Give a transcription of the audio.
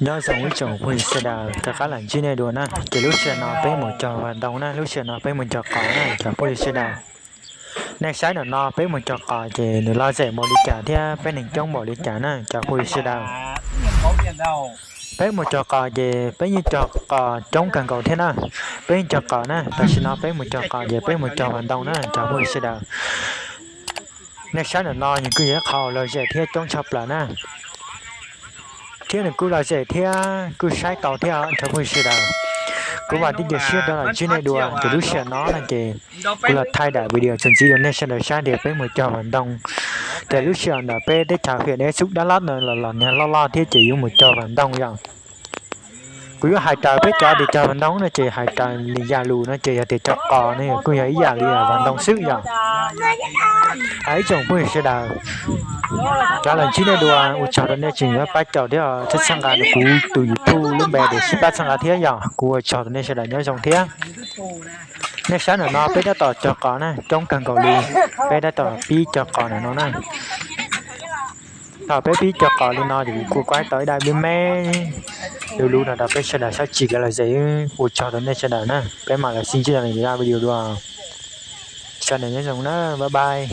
Nyob zoo ib tsoom phooj ywg sawv daws, rov qab los ntsib nej dua na. Ces lub sij hawm no peb mus cog vas ntoo na, lub sij hawm no peb mus cog qos na cov phooj ywg sawv daws. Nej saib ntawm no peb mus cog qos ces nws lom zem npaum li cas thiab peb neeg coob npaum li cas na cov phooj ywg sawv daws. Peb mus cog qos ces peb yeej cog qos coob kawg nkaus thiab na. Peb yeej cog qos na, tam sim no peb mus cog qos ces peb mus cog vas ntoo na cov phooj ywg sawv daws. Nej saib ntawm no nws kuj yog ib qhov lom zem thiab coob tshaj plaws na, thiab nws kuj lom zem thiab kuj saib tau thiab cov phooj ywg sawv daws. Kuv vam thiab cia siab rov los ntsib nej dua ces lub sij hawm no no ces kuv los thaij daim video txuas ntxiv rau nej sawv daws saib tias peb mus cog vas ntoo. Ces lub sij hawm ntawm peb teb chaws hiam Dej Xub Dab Lab no los los niag loj loj thiab ces yuav mus cog vas ntoo yom. Kuv yuav hais raws peb cov tias cog vas ntoo no ces hais raws li yam lus no ces yog tias cog qos no kuj yog ib yam li vas ntoo xwb yom. Hais ib tsoom phooj ywg sawv daws, rov los ntsib nej dua, ua tsaug rau nej tseem yuav pab caum thiab txhawb txhawb nqa rau kuv tus YouTube lub npe tias Sib Pab Txhawb Nqa thiab yom. Kuv ua tsaug rau nej sawv daws nyob zoo thiab. Nej saib ntawm no peb tab tom cog qos na, coob kawg nkaus li. Peb tab tom pib cog qos ntawm no na. Thaum peb pib cog qos li no ces kuv kuj kuaib tau ib daim me me luv luv no rau peb sawv daws saib tsis kev lom zem. Ua tsaug rau nej sawv daws na, peb mam los sib ntsib dua lwm daim video dua. Sawv daws nyob zoo na, bye bye.